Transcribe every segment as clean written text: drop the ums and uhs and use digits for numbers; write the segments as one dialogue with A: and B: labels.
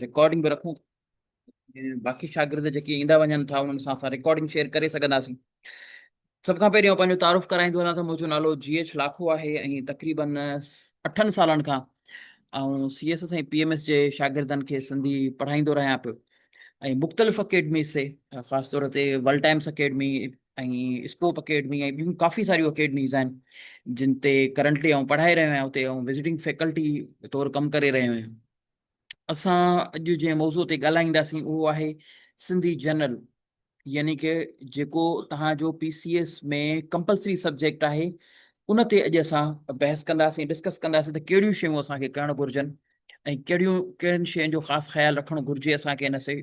A: Recording به رکون باقي شاگرد جيڪي ايندا وڃن ٿا انهن سان اسان رڪارڊنگ شيئر ڪري سگهنداسين. سڀ کان پهريون پنهنجو تعارف ڪرائيندو هلان ته منهنجو نالو جي ايڇ لاکو آهي ۽ تقريبن 8 سالن کان آئون C S S ۽ P M S جي شاگردن کي سنڌي پڙهائيندو رهيان پيو ۽ مختلف اڪيڊميز تي، خاص طور تي world times academy ۽ scope academy ۽ ٻيون ڪافي ساريون اڪيڊميز آهن جن تي ڪرنٽلي آئون پڙهائي رهيو آهيان، اتي آئون وزٽنگ فيڪلٽي طور ڪم ڪري رهيو آهيان. اسان اڄ جنهن موضوع تي ڳالهائينداسين اهو آهي سنڌي جنرل، يعني ڪه جيڪو توهان جو P C S ۾ compulsory subject آهي، ان تي اڄ اسان بحث ڪنداسين، ڊسڪس ڪنداسين ته ڪهڙيون شيون اسان کي ڪرڻ گهرجن ۽ ڪهڙيون ڪهڙين شين جو خاص خيال رکڻ گهرجي اسان کي ان سي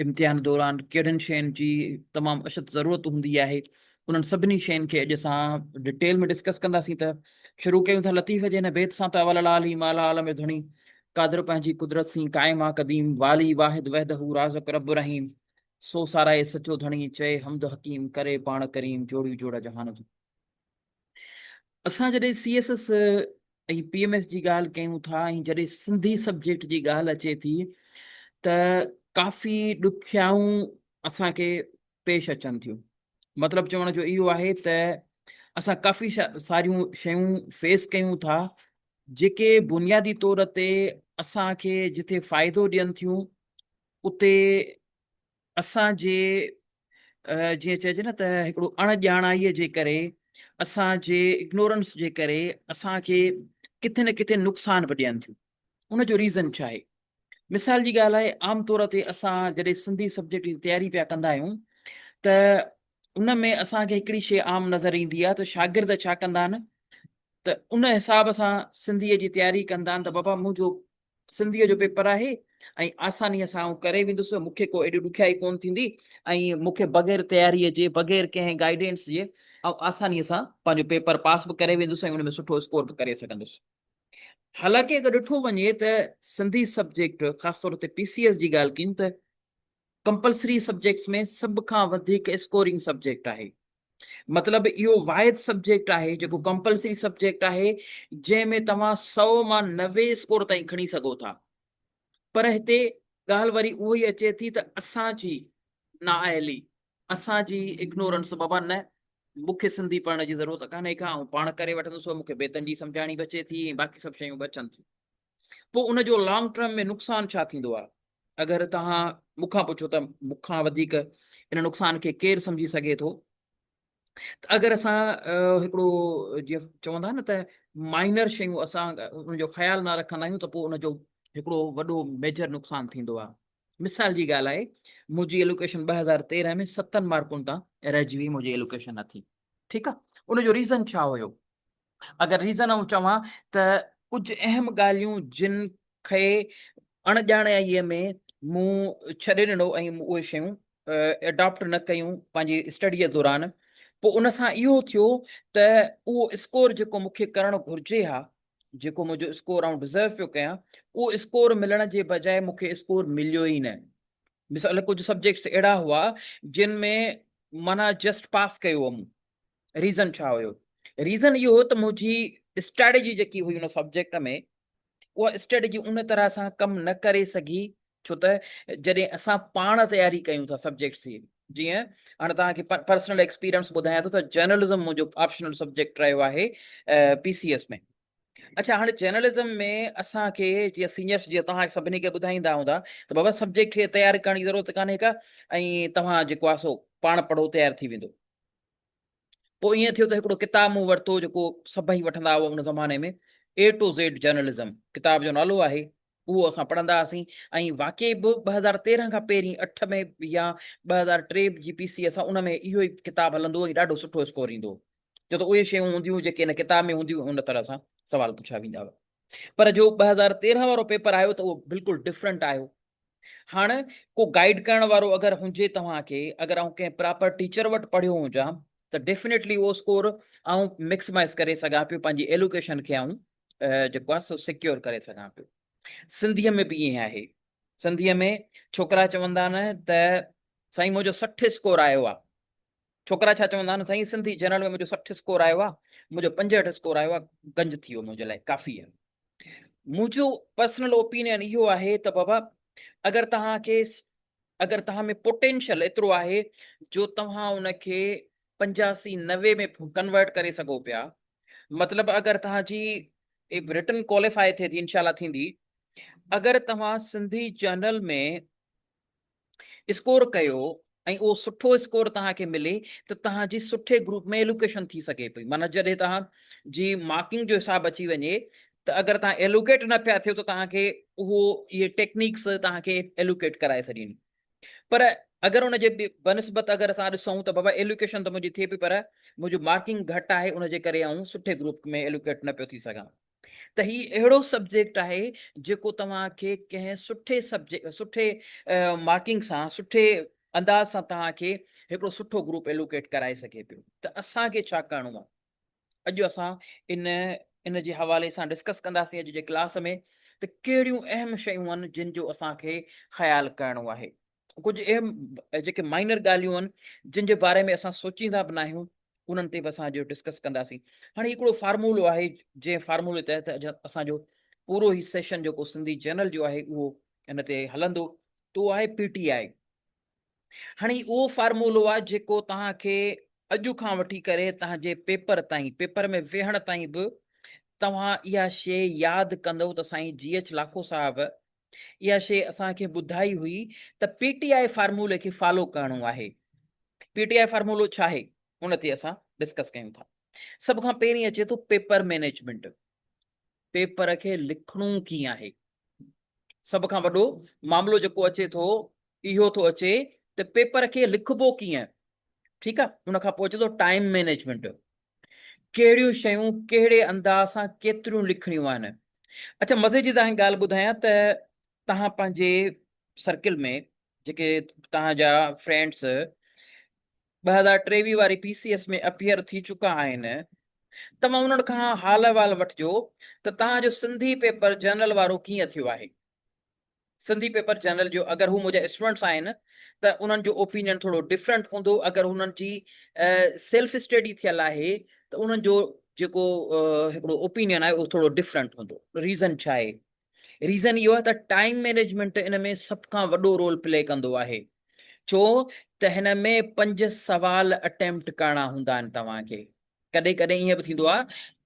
A: امتحان دوران ڪهڙين شين جي تمام اشد ضرورت هوندي آهي. انهن سڀني شين کي اڄ اسان ڊيٽيل ۾ ڊسڪس ڪنداسين. ته شروع ڪيون ٿا لطيف جي هن بيت سان ته اول العالي مالا عالم ڌڻي، قادر پنهنجي قدرت سين قائم آ قديم، والي واحد وحده رازق رب رحيم، سو سارائي سچو ڌڻي، چئي حمد حڪيم، ڪري پاڻ ڪريم، جوڙيون جوڙ جهان جون. اسان جڏهن C S S ۽ P M S جي ڳالهه ڪيون ٿا ۽ جڏهن سنڌي سبجيڪٽ جي ڳالهه اچي ٿي ته ڪافي ڏکيائون اسان کي پيش اچن ٿيون. مطلب چوڻ جو اهو آهي ته اسان ڪافي ساريون شيون فيس ڪيون ٿا جيڪي بنيادي طور تي اسان کي جتي فائدو ڏين ٿيون اتي اسان جي جيئن چئجي نه ته هڪڙو اڻ ڄاڻائيء جي ڪري، اسان جي اگنورنس جي ڪري اسان کي ڪٿي نه ڪٿي نقصان به ڏين ٿيون. ان جو ريزن ڇا آهي؟ مثال جي ڳالهه آهي، عام طور تي اسان جڏهن سنڌي سبجيڪٽ جي تياري پيا ڪندا آهيون ته ان ۾ اسان کي هڪڙي شيء عام نظر ايندي آهي ته شاگرد ڇا ڪندا آهن ته ان حساب سان سنڌيء جي تياري ڪندا آهن ته بابا منهنجو سنڌيء جو پيپر آهي ۽ آسانيء سان آئون ڪري ويندس، مون کي ڪو ايڏي ڏکيائي ڪونه ٿيندي ۽ مون کي بغير تياريء جي، بغير ڪنهن گائيڊنس جي آئون آسانيء سان پنهنجو پيپر پاس به ڪري ويندس ۽ ان ۾ سٺو اسڪور به ڪري سگهندس. حالانڪه اگر ڏٺو وڃي ته سنڌي سبجيڪٽ خاص طور تي پي سي ايس جي ڳالهه ڪيون ته ڪمپلسري سبجيڪٽس ۾ سڀ کان وڌيڪ اسڪورنگ سبجيڪٽ آهي. مطلب اهو واحد سبجيڪٽ آهي جيڪو ڪمپلسري سبجيڪٽ آهي جنهن ۾ توهان 100 مان 90 اسڪور تائين کڻي سگهو ٿا. پر هتي ڳالهه وري اهو ئي اچي ٿي ته اسان جي نااهلي، اسان جي اگنورنس، بابا نه مون کي سنڌي پڙهڻ جي ضرورت ڪانهي ڪا، آئون پاڻ ڪري وٺندس، مون کي بيتن جي سمجهاڻي به اچي ٿي ۽ باقي سڀ شيون به اچن ٿيون. پوء ان جو لانگ ٽرم ۾ نقصان ڇا ٿيندو آهي؟ اگر توهان مون کان پڇو ته مون کان وڌيڪ ان نقصان کي ڪير سمجهي سگهي ٿو؟ ته اگر اسان هڪڙو جيئن چوندا آهن نه ته مائنر شيون اسان ان جو خيال نه رکندا آهيون ته پوء ان جو هڪڙو وڏو ميجر نقصان ٿيندو آهي. مثال جي ڳالهه آهي، منهنجي ايلوڪيشن 2013 ۾ 7 مارڪن تان رهجي وئي، منهنجي ايلوڪيشن نه ٿي. ٺيڪ آهي، ان جو ريزن ڇا هيو؟ اگر ريزن آئون چوان ته ڪجهه اهم ڳالهيون جن کي اڻڄاڻائيء ۾ مون ڇڏي ڏنو ۽ مون اهي شيون اڊاپٽ نه ڪيون پنهنجي اسٽڊيء دوران، پوء ان سان اهو ٿيو ته اهو اسڪور جيڪو مون کي ڪرڻ گهرجي ها، جيڪو منهنجو اسڪور آئون ڊزرو پيو ڪيان، اهو اسڪور ملڻ جي بجاء مون کي اسڪور مليو ئي نه. مثال ڪجهه سبجيڪٽس اهڙا هئا جن ۾ معنيٰ جسٽ پاس ڪيو هو مون. ريزن ڇا هيو؟ ريزن اهو هو ته منهنجي اسٽريٽجي جيڪي هئي ان سبجيڪٽ ۾ اها اسٽريٽجي ان طرح سان ڪم نه ڪري سگهي، ڇو ته جڏهن اسان پاڻ تياري ڪيون ٿا سبجيڪٽس جي، جيئن هاڻي توهان کي پرسنل ايڪسپيرينس ٻڌايان ٿو ته جرنلزم منهنجو آپشنل سبجيڪٽ رهيو آهي پي سي ايس ۾. اڇا هاڻي جرنلزم ۾ اسان کي جيئن سينيئرس جيئن توهان سڀني کي ٻڌائيندا هوندا ته بابا سبجيڪٽ کي تيار ڪرڻ جي ضرورت ڪانهي ڪا ۽ توهان جيڪو آهي سو پاڻ پڙهو تيار ٿي ويندو. پوء ائين ٿيو ته هڪڙو ڪتاب مون ورتو جيڪو سڀئي وٺندا هئا ان زماني ۾، اي ٽو زيڊ جرنلزم ڪتاب جو نالو آهي، اهو اسان پڙهندا هئاسين ۽ واقعي به 2013 کان پهرين 8 ۾ يا 2003 جي پي سي اسان ان ۾ اهو ئي ڪتاب هلندو هو ۽ ڏاڍو سٺو اسڪور ايندو هو، ڇو ته اهي شيون هونديون جيڪي ان ڪتاب ۾ هونديون ان طرح سان سوال پڇيا ويندا هئا. پر جو 2013 وارو پيپر آيو ته اهو بلڪل ڊفرنٽ آيو. هاڻ ڪو گائيڊ ڪرڻ وارو اگر هجي توهان کي، اگر آئون ڪنهن پراپر ٽيچر وٽ پڙهيو هجان ته ڊيفينيٽلي اهو اسڪور آئون ميڪسمائز ڪري سگهان پيو، پنهنجي ايلوڪيشن کي آئون جيڪو آهي سو سيڪيور ڪري سگهان پيو. سنڌيء ۾ به ائين آهي. سنڌيء ۾ ڇوڪرا چوندا آهن ته سائين منهنجو 60 اسڪور آيو آهي. ڇوڪرا ڇا چوندا آهن، سائين سنڌي جنرل ۾ منهنجو 60 اسڪور آيو آهي، منهنجو 65 اسڪور آيو آهي، گنج ٿي ويو منهنجي لاء، ڪافي آهي. منهنجو پرسنل اوپينين اهو آهي ته بابا اگر توهان کي اگر توهان ۾ پوٽينشل ايترو آهي جو توهان ان کي 85 90 ۾ ڪنورٽ ڪري سگهو پيا، مطلب اگر توهان جي رٽن ڪواليفائي ٿئي ٿي، انشاء الله ٿيندي، اگر توهان سنڌي جرنل ۾ اسڪور ڪيو ۽ اهو سٺو اسڪور توهان کي ملي ته توهان جي سٺي گروپ ۾ ايلوڪيشن ٿي سگهي پئي. معنيٰ جڏهن توهان جي مارڪنگ جو حساب اچي وڃي ته اگر توهان ايلوڪيٽ نه پيا ٿيو ته توهان کي اهو اهي ٽيڪنيڪس توهان کي ايلوڪيٽ ڪرائي ڇڏين. پر اگر ان جي بنسبت اگر اسان ڏسون ته بابا ايلوڪيشن ته منهنجي ٿئي پئي پر منهنجو مارڪنگ گهٽ آهي ان جي ڪري آئون سٺي گروپ ۾ ايلوڪيٽ نه پيو ٿي سگهان، ته هي اهڙو سبجيڪٽ آهي جيڪو توهان کي ڪنهن سٺي سبجيڪٽ سٺي مارڪنگ سان سٺي انداز سان توهان کي هڪڙو سٺو گروپ ايلوڪيٽ ڪرائي سگهي پيو. ته اسان کي ڇا ڪرڻو آهي، اڄ اسان ان ان جي حوالي سان ڊسڪس ڪنداسين اڄ جي ڪلاس ۾ ته ڪهڙيون اهم شيون آهن جن جو اسان کي خيال ڪرڻو آهي. ڪجهه اهم جيڪي مائنر ڳالهيون آهن جن جي باري ۾ اسان سوچيندا به ناهيون انهن تي به اسان اڄ ڊسڪس ڪنداسين. هاڻي هڪڙو فارمولو آهي جنهن فارمولي تحت اڄ اسان جو پورو هي سيشن جيڪو سنڌي جنرل جو آهي اهو ان تي هلندو، تو آهي پي ٽي آء. هاڻي اهو فارمولو آهي جيڪو توهان کي اڄ کان وٺي ڪري توهان جي پيپر تائين، پيپر ۾ ويهڻ تائين به توهان اها شيء ياد ڪندو ته سائين جي ايڇ لاکو صاحب اها شيء اسان کي ٻڌائي هئي ته پي ٽي آء فارمولي کي فالو ڪرڻو آهي. پي ٽي آء فارمولو ڇا آهي ان تي اسان ڊسڪس ڪيون ٿا. سڀ کان پهرين اچي ٿو پيپر مينيجمينٽ. پيپر کي لکڻو ڪيئن آهي؟ سڀ کان وڏو معاملو جيڪو اچي ٿو اهو ٿو اچي ته پيپر کي لکبو ڪيئن؟ ٺيڪ آهي، ان کان پوء اچي ٿو ٽائيم مينيجمينٽ. ڪهڙيون شيون ڪهڙي انداز سان ڪيتريون لکڻيون آهن. اڇا مزي جي توهان کي ڳالهه ٻڌايان ته توهان پنهنجي سرڪل ۾ جيڪي توهان جا فرينڊس 2023 واري پي سي ايس ۾ اپيئر ٿي چڪا آهن، توهان انهن کان حال احوال وٺجو ته توهان جو سنڌي پيپر جنرل وارو ڪيئن ٿيو آهي. سنڌي پيپر جنرل جو اگر هو منهنجا اسٽوڊنٽس آهن ته انهن جو اوپينين ٿورو ڊفرنٽ هوندو، اگر هنن جي سيلف اسٽڊي ٿيل آهي ته انهن جو جيڪو هڪڙو اوپينين آهي اهو ٿورو ڊفرنٽ هوندو. ريزن ڇا آهي؟ ريزن اهو آهي ته ٽائيم مينيجمينٽ ان ۾ سڀ کان وڏو رول پلي ڪندو آهي، ڇو ته هن ۾ 5 سوال اٽيمپٽ ڪرڻا هوندا آهن توهان کي. ڪڏهن ڪڏهن ائين به ٿيندو آهي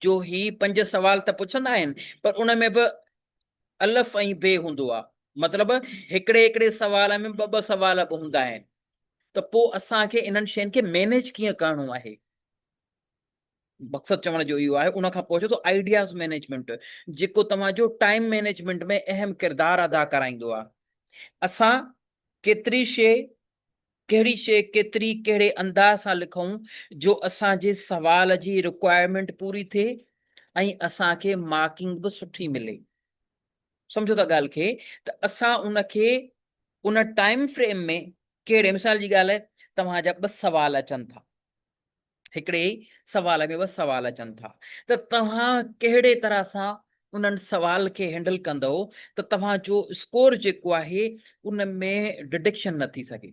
A: جو هي 5 سوال ته پڇندا آهن پر ان ۾ به الف ۽ بي هوندو آ، مطلب هڪڙي هڪڙي سوال ۾ ٻه ٻه سوال به هوندا آهن، ته پوء اسان کي انهن شين کي مينيج ڪيئن ڪرڻو آهي، مقصد چوڻ جو اهو آهي. ان کان پوء اچي ٿو آئيڊياز مينيجمينٽ جيڪو توهان جو ٽائيم مينيجمينٽ ۾ اهم ڪردار ادا ڪرائيندو آ. اسان ڪيتري شيء ڪهڙي شيء ڪيتري ڪهڙي انداز سان لکون جو اسان جي سوال جي رڪوائرمينٽ پوري ٿئي ۽ اسان کي مارڪنگ به سٺي ملي. سمجهو ٿا ڳالهه کي ته اسان ان کي ان ٽائيم فريم ۾ ڪهڙي، مثال جي ڳالهه توهان جا ٻه سوال اچن ٿا، هڪڙي سوال ۾ ٻه سوال اچن ٿا ته توهان ڪهڙي طرح سان انهن سوال کي هينڊل ڪندؤ ته توهان جو اسڪور جيڪو آهي ان ۾ ڊڊڪشن نه ٿي سگهي.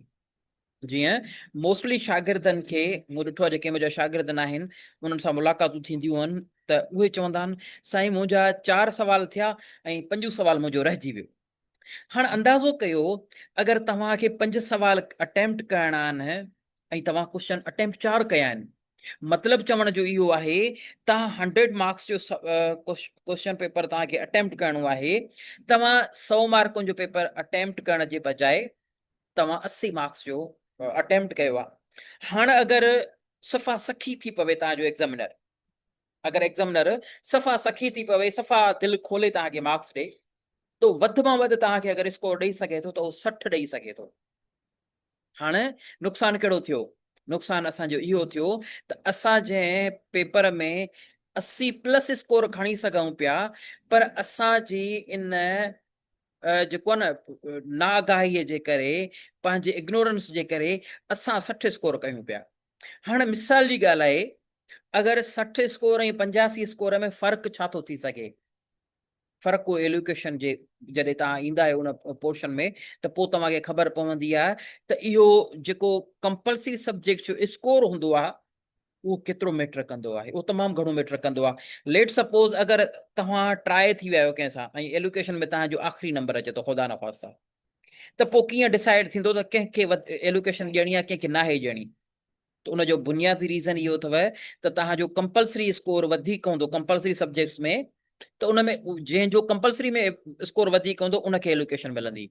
A: جيئن موسٽلي شاگردن کي مون ڏٺو آهي، جيڪي منهنجا شاگرد آهن انهن سان ملاقاتون ٿينديون آهن ته اهي چوندا آهن سائين منهنجا 4 سوال ٿيا ۽ پنجون سوال منهنجو رهجي ويو. هاڻ اندازو ڪيو اگر توهان کي 5 سوال اٽيمپٽ ڪرڻا آهن ۽ توهان ڪوشچن اٽيمپٽ 4 ڪيا آهن، مطلب چوڻ جو اهو آهي توهان 100 مارڪس جو ڪوشچن پيپر توهان کي اٽيمپٽ ڪرڻو آهي، توهان 100 مارڪن جو پيپر اٽيمپٽ ڪرڻ جي بجاء توهان 80 مارڪس جو اٽيمپٽ ڪيو آهي. هاڻ اگر صفا سخي ٿي پوي توهان جو ايگزامينر، اگر ايگزامينر صفا سخي ٿي پوي، صفا دل کولي توهان کي مارڪس ڏي ته وڌ مان وڌ توهان کي اگر اسڪور ڏئي سگهي ٿو ته اهو 60 ڏئي سگهي ٿو. هاڻ نقصان ڪهڙو ٿيو؟ نقصان اسان جو اهو ٿيو ته اسان جنهن پيپر ۾ 80 پلس اسڪور کڻي سگهون پيا پر اسان جي ان جيڪو آهي نه ناآگاهي جي ڪري، پنهنجي اگنورنس جي ڪري اسان 60 اسڪور ڪيون پيا. هاڻ مثال جي ڳالهه آهي اگر 60 اسڪور ۽ 85 اسڪور ۾ فرق ڇا ٿو ٿي سگهي؟ فرق ڪو ايلوڪيشن جي جڏهن توهان ايندا آهيو ان پورشن ۾ ته پوء توهان کي خبر پوندي آهي ته اهو جيڪو ڪمپلسري سبجيڪٽ جو اسڪور هوندو آهي اهو ڪيترو ميٽر ڪندو آهي؟ اهو تمام گهڻو ميٽر ڪندو آهي. ليٽ سپوز اگر توهان ٽرائي ٿي ويا آهيو ڪنهن سان ۽ ايلوڪيشن ۾ توهان جو آخري نمبر اچي ٿو خدا نخواسته ته پوء ڪيئن ڊسائيڊ ٿيندو ته ڪنهن کي ايلوڪيشن ڏيڻي آهي ڪنهن کي ناهي ڏيڻي؟ ته ان جو بنيادي ريزن اهو اٿو ته توهان جو ڪمپلسري اسڪور وڌيڪ هوندو ڪمپلسري سبجيڪٽس ۾ ته ان ۾ جنهن جو ڪمپلسري ۾ اسڪور وڌيڪ هوندو ان کي ايلوڪيشن ملندي.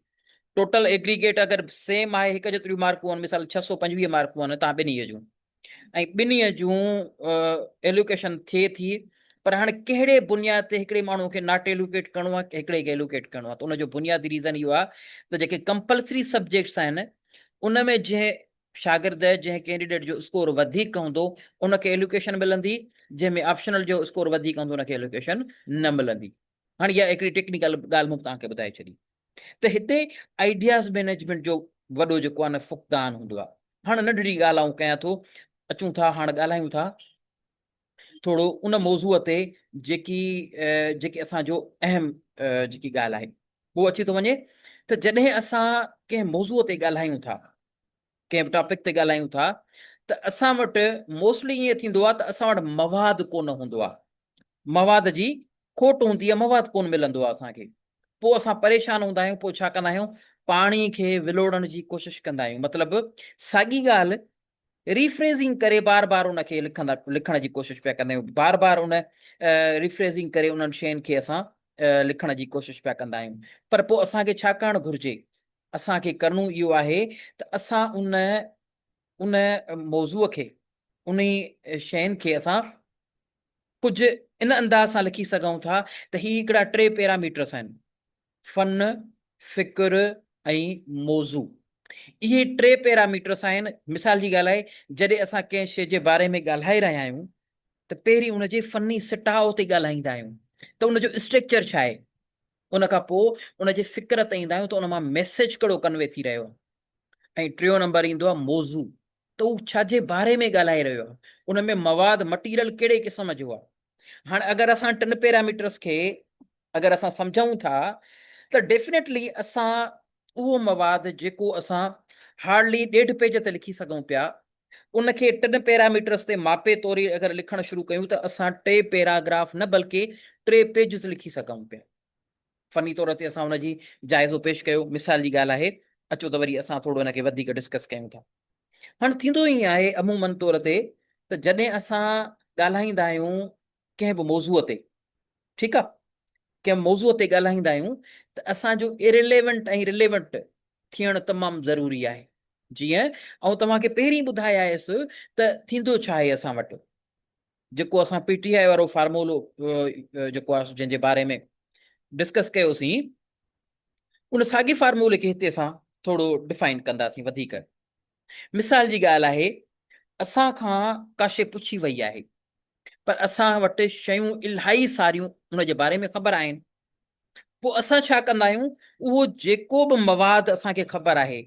A: ٽوٽل ايگريگيٽ اگر سيم آهي هڪ جيتريون مارڪون آهن مثال 625 مارڪون آهن توهان ٻنهي جون ۽ ٻنهي جون ايلوڪيشن ٿئي ٿي پر هاڻي ڪهڙي بنياد تي هڪڙي ماڻهو کي not allocate ڪرڻو آهي هڪڙي کي ايلوڪيٽ ڪرڻو آهي ته ان جو بنيادي ريزن اهو آهي ته جيڪي ڪمپلسري سبجيڪٽس آهن ان ۾ جنهن شاگرد جنهن ڪينڊيڊيٽ جو اسڪور وڌيڪ هوندو ان کي ايلوڪيشن ملندي جنهن ۾ آپشنل جو اسڪور وڌيڪ هوندو ان کي ايلوڪيشن نه ملندي. هاڻي اها هڪڙي ٽيڪنيڪل ڳالهه مون توهان کي ٻڌائي ڇڏي ته هتي آئيڊياز مينيجمينٽ جو وڏو جيڪو آهي نه فقدان هوندو آهي. هاڻ ننڍڙي ڳالهه آئون ڪيان ٿو، اچون ٿا هاڻ ڳالهايون ٿا ٿورو ان موضوع تي جيڪي جيڪي اسان جو اهم جيڪي ڳالهه آهي اهو اچي ٿو وڃي ته جڏهن اسان ڪنهن موضوع تي ڳالهايون ٿا ڪنهن به ٽاپڪ تي ڳالهايون ٿا ته اسان وٽ موسٽلي ائين ٿيندو آهي ته اسان وٽ مواد ڪونه هوندو آهي مواد جي کوٽ هوندي آهي مواد ڪونه ملندو آهي اسان کي پوء اسان پريشان هوندا آهيون پوء ڇا ڪندا آهيون پاڻي کي ولوڙڻ جي ڪوشش ڪندا آهيون مطلب ساڳي ڳالهه ريفريزنگ ڪري بار بار ان کي لکندا لکڻ جي ڪوشش پيا ڪندا آهيون بار بار ان ريفريزنگ ڪري انهن شين کي اسان لکڻ جي ڪوشش پيا ڪندا آهيون پر پوء اسان کي ڇا ڪرڻ گهرجي اسان کي ڪرڻو اهو آهي ته اسان ان ان موضوع کي انهي شين کي اسان ڪجهه ان انداز سان لکي سگهون ٿا ته هي هڪڙا ٽي پيراميٽرس آهن، فن، فڪر ۽ موضوع. اهي ٽي پيراميٽرس آهن. مثال جي ڳالهه آهي جڏهن اسان ڪنهن شيء جي باري ۾ ڳالهائي رهيا آهيون ته پهرين ان جي فني سٽاء تي ڳالهائيندا آهيون ته ان جو اسٽريڪچر ڇا آهي. ان کان پوء ان جي فڪر تي ايندا آهيون ته ان مان ميسيج ڪهڙو ڪنوي ٿي رهيو آهي ۽ ٽيون نمبر ايندو آهي موضوع ته هو ڇا جي باري ۾ ڳالهائي رهيو آهي، ان ۾ مواد مٽيريل ڪهڙي قسم جو آهي. هاڻ اگر اسان ٽن پيراميٽرس کي اگر اسان سمجهون ٿا ته ڊيفنيٽلي اسان اهو مواد جيڪو اسان هارڊلي ڏيڍ پيج تي لکي سگهون پيا ان کي ٽن پيراميٽرس تي ماپي توري اگر لکڻ شروع ڪيون ته اسان ٽي پيراگراف نه بلڪه ٽي پيجز لکي سگهون پيا. فني طور تي اسان ان جي جائزو پيش ڪيو. مثال جي ڳالهه آهي، اچو ته وري اسان ٿورو ان کي وڌيڪ ڊسڪس ڪيون ٿا. هاڻ ٿيندو ائين آهي عموماً طور تي ته جڏهن اسان ڳالهائيندا آهيون ڪنهن به موضوع تي، ٺيڪ آ، ڪنهن موضوع تي ڳالهائيندا آهيون ته اسان جو اريليونٽ ۽ رليونٽ ٿيڻ تمام ضروري آهي. جيئن آئون توهان کي پهرين ٻڌائي آيس ته ٿيندو ڇا آهي اسان وٽ جيڪو اسان پي ٽي آء وارو فارمولو جيڪو آهي جنهن جي باري ۾ ڊسڪس ڪيوسين ان ساڳي فارمولي کي هتي اسان ٿورو ڊفائن ڪنداسين وڌيڪ. مثال جي ڳالهه آهي اسان کان ڪا شيء پڇي وئي آهي پر اسان وٽ شيون الاهي ساريون ان جي باري ۾ خبر آهن پوء اسان ڇا ڪندا آهيون اهو جيڪو به مواد اسان کي خبر آهي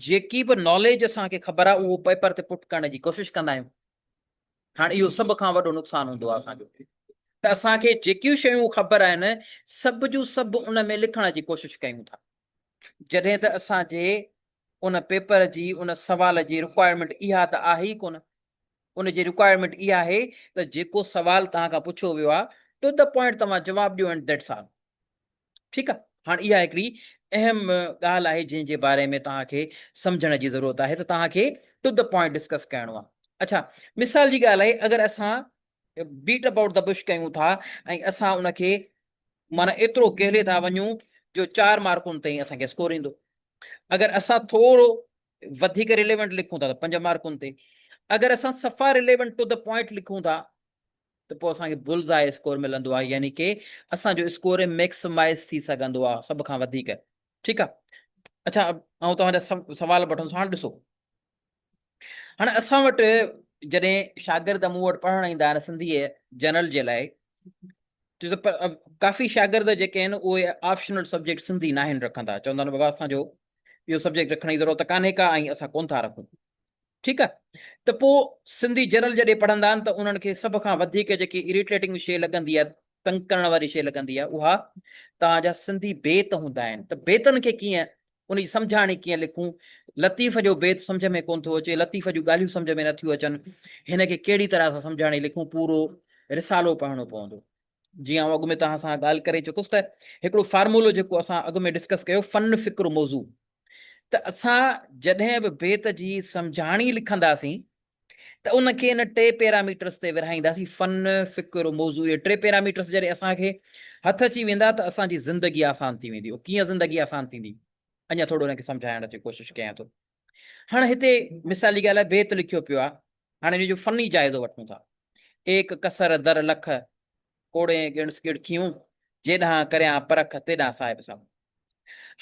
A: جيڪي به ناليج اسان کي خبر آهي اهو پيپر تي پٽ ڪرڻ جي ڪوشش ڪندا آهيون. هاڻ اهو سڀ کان وڏو نقصان هوندو آهي اسان جو ته اسان کي جيڪيون شيون خبر آهن سڀ جون سڀ ان ۾ لکڻ جي ڪوشش ڪيون ٿا جڏهن ته اسان جي ان پيپر جي ان سوال جي رڪوائرمينٽ اها ته آهي ئي ڪونه ان جي رڪوائرمينٽ اها آهي ته جيڪو سوال توهان کان پڇيو ويو آهي ٽو the point توهان جواب ڏيو اينڊ that's آل. ٺيڪ آ هاڻ اها هڪڙي اهم ڳالهه آهي جنهن جي باري ۾ توهان کي سمجهڻ جي ضرورت آهي ته توهان کي ٽو the point discuss ڪرڻو آهي. اڇا مثال جي ڳالهه آهي اگر اسان بيٽ ابائوٽ the Bush ڪيون ٿا ۽ اسان ان کي معنيٰ ايترو ڪهلي ٿا وڃون جو 4 مارڪن تائين اسان کي اسڪور ايندو. اگر اسان ٿورو وڌيڪ ريليونٽ لکون ٿا ته 5 مارڪن تي. اگر اسان صفا ريليونٽ ٽو the point لکون ٿا ته پوء اسان کي بلز آء اسڪور ملندو آهي يعني ڪي اسان جو اسڪور ميڪسمائز ٿي سگهندو آهي سڀ کان وڌيڪ. ٺيڪ آهي. اڇا آئون توهان جا سوال وٺندس. هاڻ ڏسو هاڻي اسان وٽ جڏهن شاگرد مون وٽ پڙهڻ ايندا آهن سنڌي جنرل جي لاء ته ڪافي شاگرد جيڪي آهن اهي آپشنل سبجيڪٽ سنڌي ناهن رکندا، چوندا آهن بابا اسان جو اهو سبجيڪٽ رکڻ جي ضرورت ڪانهي ڪا ۽ اسان ڪونه ٿا رکون. ٺيڪ آ ته پوء سنڌي جنرل جڏهن پڙهندا آهن ته انهن کي سڀ کان وڌيڪ جيڪي اريٽيٽنگ شيء لڳندي آهي، تنگ ڪرڻ واري شيء لڳندي آهي اها توهان جا سنڌي بيت هوندا آهن ته بيتن کي ڪيئن ان جي سمجهاڻي ڪيئن لکون، لطيف جو بيت سمجهه ۾ ڪونه ٿو اچي، لطيف جون ڳالهيون سمجهه ۾ نٿيون اچن، هن کي ڪهڙي طرح سان سمجهاڻي لکون، پورو رسالو پڙهڻو پوندو. جيئن آئون اڳ ۾ توهان سان ڳالهه ڪري چڪس ته هڪڙو فارمولو جيڪو اسان اڳ ۾ ڊسڪس ڪيو فن فڪر موضوع ته اسان جڏهن به بيت جي سمجهاڻي لکنداسين ته ان کي ان ٽي پيراميٽرس تي ورهائينداسين فن فڪر موضوع اهي ٽي پيراميٽرس جڏهن اسان کي هٿ اچي ويندا ته اسان جي زندگي آسان ٿي ويندي. ڪيئن زندگي آسان ٿيندي اڃا ٿورو ان کي سمجهائڻ جي ڪوشش ڪيان ٿو. هاڻ هتي مثال جي ڳالهه آهي بيت لکيو پيو آهي هاڻي ان جو فني جائزو وٺون ٿا. ايڪ ڪسر در لک، ڪوڙين ڳڻس ڳڙکيون، جيڏانهن ڪريان پرک، تيڏانهن صاحب سامهون.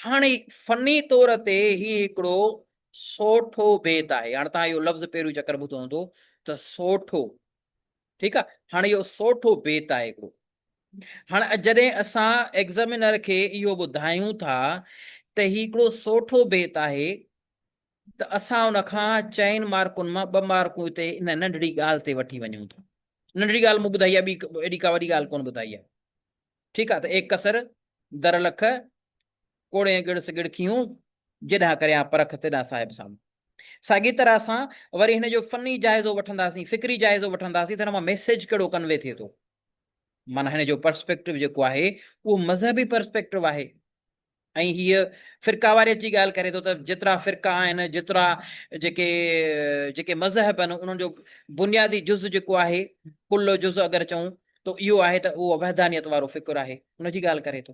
A: هاڻي فني طور تي هي هڪڙو سوٺو بيت آهي. هاڻي توهان اهو لفظ پهريون چڪر ٻڌو هوندو ته سوٺو، ٺيڪ آهي. هاڻي اهو سوٺو بيت آهي هڪڙو. هاڻي جڏهن اسان ايگزامينر کي اهو ٻڌايون ٿا ته هي هڪڙو سوٺو بيت آهي ته اسان ان کان چئن مارڪن مان ٻه مارڪون هتي ان ننڍڙي ڳالهه تي وٺي وڃون ٿا. ننڍڙي ڳالهه مون ٻڌائي آهي، ٻي ايڏي ڪا وڏي ڳالهه ڪونه ٻڌائي آهي. ٺيڪ آهي ته ايڪ ڪسر در لک، ڪوڙين ڳڙس ڳڙکيون، جيڏانهن ڪريان پرک تيڏانهن صاحب سامهون. ساڳي طرح سان وري هن جو فني جائزو وٺنداسين، فڪري جائزو وٺنداسين ته هن مان ميسيج ڪهڙو ڪنوي ٿئي ٿو. معنيٰ هن جو پرسپيڪٽو جيڪو آهي اهو مذهبي پرسپيڪٽو آهي ۽ هيء فرقه واريت جي ڳالهه ڪري ٿو ته جيترا فرقا آهن جيترا جيڪي جيڪي مذهب آهن انهن جو بنيادي جز جيڪو آهي ڪل جز اگر چئون ته اهو آهي ته اهو وحدانيت وارو فڪر آهي ان جي ڳالهه ڪري ٿو.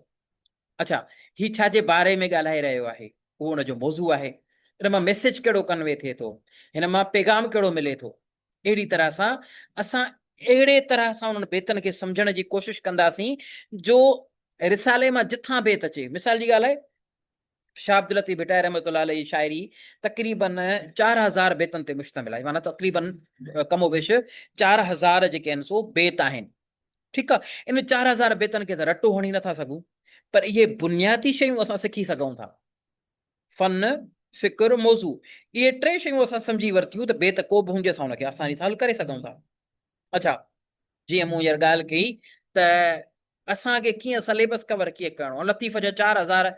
A: اڇا هي ڇا جي باري ۾ ڳالهائي رهيو آهي اهو ان جو موضوع آهي ان مان ميسيج ڪهڙو ڪنوي ٿئي ٿو هن مان پيغام ڪهڙو ملي ٿو. اهڙي طرح سان اسان اهڙي طرح سان انهن بيتن کي سمجهڻ جي ڪوشش ڪنداسين جو رسالي مان جتان بيت اچي. مثال جي ڳالهه آهي شاهه عبداللطيف ڀٽائي رحمة الله عليه جي شاعري تقريباً 4000 بيتن تي مشتمل آهي معنيٰ تقريباً ڪم و بيش 4000 جيڪي آهن سو بيت آهن. ٺيڪ آهي ان 4000 بيتن کي ته رٽو هڻي نٿا سگهون پر اهي بنيادي شيون اسان سکي سگهون ٿا. فن، فڪر، موضوع، اهي ٽي شيون اسان سمجهي ورتيون ته بيت ڪو به هجي اسان ان کي آساني سان حل ڪري سگهون ٿا. اڇا جيئن مون هينئر ڳالهه ڪئي ته اسان کي ڪيئن سليبس ڪور ڪيئن ڪرڻو آهي لطيف جا 4000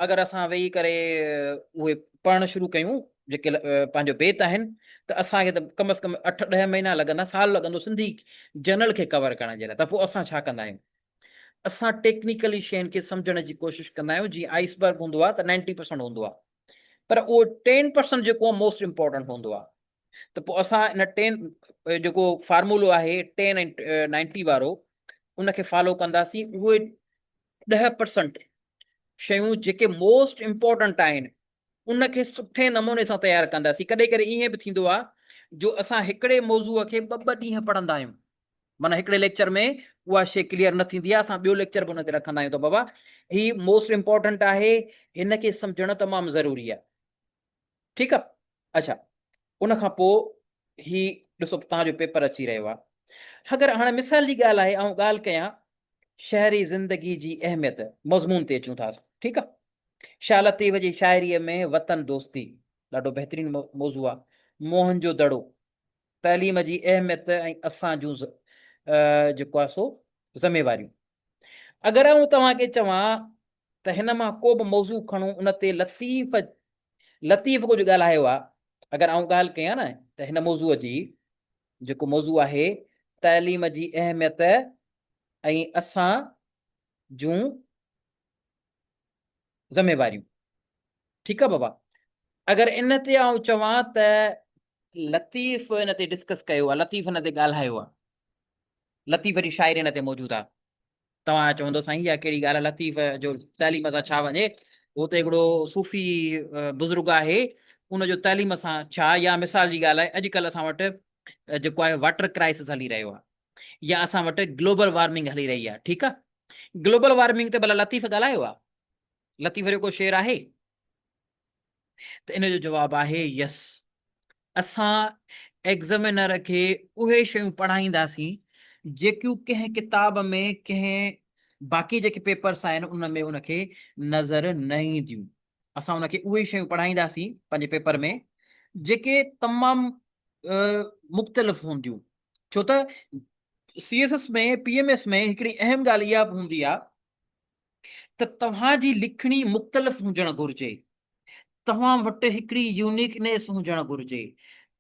A: اگر اسان ويهي ڪري اهي پڙهڻ شروع ڪيون جيڪي پنهنجو بيت آهن ته اسان کي ته ڪم از ڪم اٺ ڏهه مهينا لڳندا سال لڳندو سنڌي جنرل کي ڪور ڪرڻ جي لاء ته پوء اسان ڇا ڪندا آهيون اسان ٽيڪنيڪلي شين کي سمجهڻ جي ڪوشش ڪندا آهيون جيئن آئس برگ هوندو آهي ته 90% هوندو آهي پر اهو 10% جيڪو آهي موسٽ امپورٽنٽ هوندو آهي ته پوء اسان ان 10 جيڪو فارمولو آهي 10 ۽ 90 وارو ان کي فالو ڪنداسين اهي 10% شيون جيڪي موسٽ امپورٽنٽ آهن ان کي سٺي نموني سان تيار ڪنداسين ڪڏهن ڪڏهن ائين به ٿيندو آهي جو اسان هڪڙي موضوع کي ٻه ٻه ڏينهن پڙهندا آهيون معنيٰ هڪڙي ليڪچر ۾ اها شيء ڪليئر نه ٿيندي آهي اسان ٻيو ليڪچر به ان تي رکندا آهيون ته بابا هي موسٽ امپورٽنٽ آهي هن کي سمجهڻ تمام ضروري آهي ٺيڪ آهي اڇا ان کان پوء هي ڏسو توهان جو پيپر اچي رهيو آهي اگر هاڻي مثال جي ڳالهه آهي آئون ڳالهه ڪيان شهري زندگي جي اهميت مضمون تي اچون ٿا ٺيڪ آهي شاهه لطيف جي شاعريء ۾ وطن دوستي ڏاڍو بهترين موضوع آهي. موهن جو دڙو، تعليم جي اهميت ۽ اسان جون جيڪو آهي سو ذميواريون. اگر آئون توهان کي چوان ته هن مان ڪو به موضوع کڻو ان تي لطيف لطيف ڪجهه ڳالهايو آهي، اگر آئون ڳالهه ڪيان نه ته هن موضوع جي جيڪو موضوع آهي تعليم جي اهميت ۽ اسان جون ذميواريون. ٺيڪ آ بابا اگر ان تي آئون چوان ته لطيف ان تي ڊسڪس ڪيو آ لطيف ان تي ڳالهايو آ لطيف جي شاعري ان تي موجود آ توهان چوندو سائين اها ڪهڙي ڳالهه آ لطيف جو تعليم سان ڇا وڃي هو ته هڪڙو صوفي بزرگ آهي ان جو تعليم سان ڇا يا مثال جي ڳالهه آهي اڄڪلهه اسان وٽ جيڪو آهي واٽر ڪرائسس هلي رهيو آ يا اسان وٽ گلوبل وارمنگ هلي رهي آ ٺيڪ آ گلوبل وارمنگ تي ڀلا لطيف ڳالهايو آ؟ لطيف جو ڪو شعر آهي؟ ته ان جو جواب آهي يس. اسان ايگزامينر کي اهي شيون پڙهائينداسين جيڪيون ڪنهن ڪتاب ۾ ڪنهن باقي جيڪي پيپرس آهن ان ۾ ان کي نظر نه اينديون. اسان ان کي اهي شيون پڙهائينداسين پنهنجي پيپر ۾ جيڪي تمام مختلف هونديون ڇو ته C S S ۾ P M S ۾ هڪڙي اهم ڳالهه اها به هوندي آهي ته توهان جي لکڻي مختلف هجڻ گهرجي. توهان وٽ هڪڙي يونيڪنيس هجڻ گهرجي.